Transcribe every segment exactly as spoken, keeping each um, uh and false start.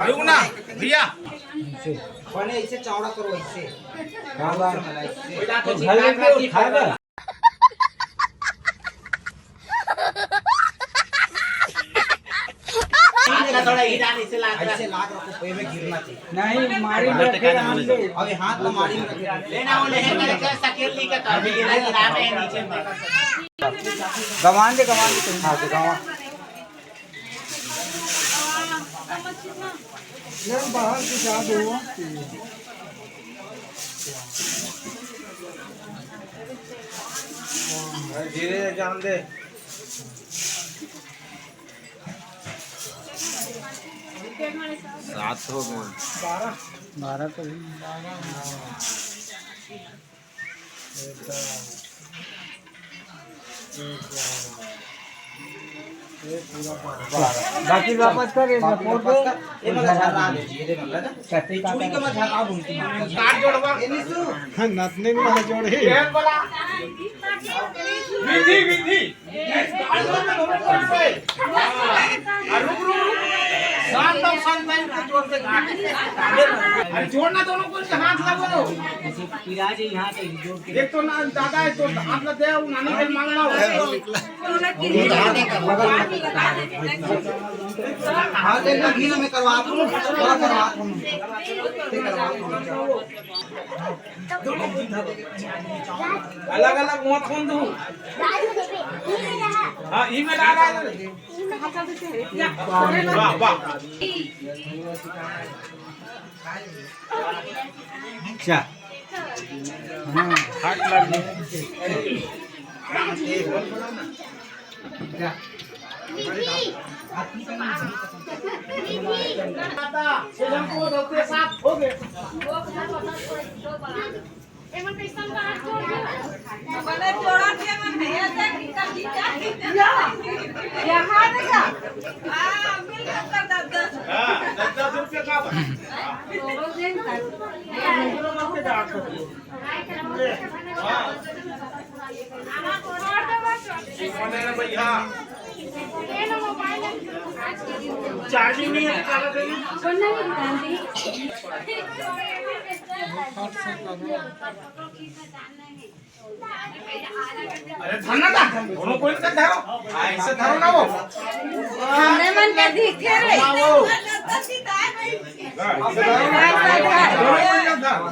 रुक ना भैया। बने ऐसे चौड़ा करो, ऐसे। क्या बात? ऐसे। घर लेके उठा दे। हाथ ला थोड़ा इधर ऐसे लाग रहा। ऐसे लाग रखो, पैर में गिरना चाहिए। नहीं, मारी में रखे, हम ले। अबे हाथ ला मारी में रखे। लेना वो ले, मेरे को सकेल नहीं करता, अभी गिरा, गिरा में नीचे में। गवान दे, गवान दे, तुम खा के गवान। यार, बाहर से जा दो। धीरे जान दे। सात हो गए। बारह। बारह तो हुई। बाकी वापस कर, ये बाकी रिपोर्ट वापस दे। कर। ये वाला झाड़ रहा है, ये वाला ना। छत्तीस का चूड़ी का मत झाड़, आप उनकी मत कर। काट जोड़वा। ये नहीं सुन। हाँ, नथनी में जोड़ी। ये वाला। विधि, विधि। अरे रुक, रुक, रुक। शांत हो, शांत हो, इनको जोर से काट। अरे जोड़ना दोनों को, हाथ लगाओ। पिराज यहाँ पे जोड़ के। देख तो ना, दादा है तो हाथ लग गया, वो नानी के मांगना हो। हाथ एकदम घी में करवा, थोड़ा करवा, थोड़ा करवा। अलग अलग मत होन दू। हाँ, ई में ला रहा है। वाह, वाह। अच्छा। हाँ। हाथ लग गई। चार्जिंग नहीं है, निकाला देंगे। अरे धरना था, दोनों कोई का धरो, ऐसे धरो ना वो। हमने मन कर दी, क्या रे? हाँ, वो। ऐसे धरो ना। दोनों कोई का धरो।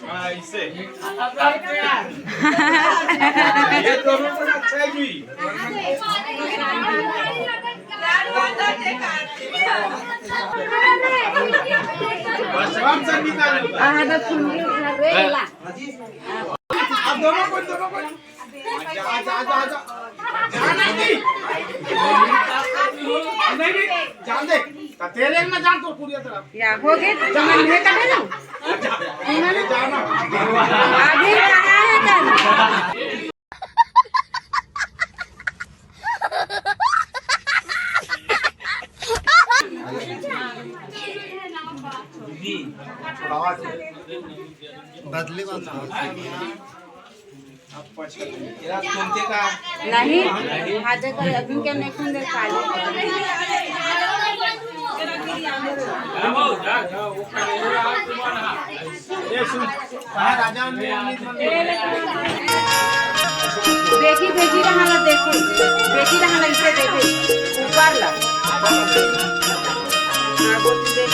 हाँ, ऐसे। ये दोनों को अच्छा है जी। आहा, तो सुन ली, उठा दे। अब दोनों को, दोनों को। जा, जा, जा, जा। जाना नहीं। नहीं, नहीं, जान दे। तेरे में जान तो पूरी तरह। या, हो गए? जाना नहीं, कटे ना। जाना। अभी कहाँ है जाना? बदले वाला। नहीं, हाथ कर अभी क्या नहीं सुन दे पाले। देखी, देखी रहा ना, देखी, देखी रहा ना, इसे देखी, ऊपर ला। हाँ, वो तो देख।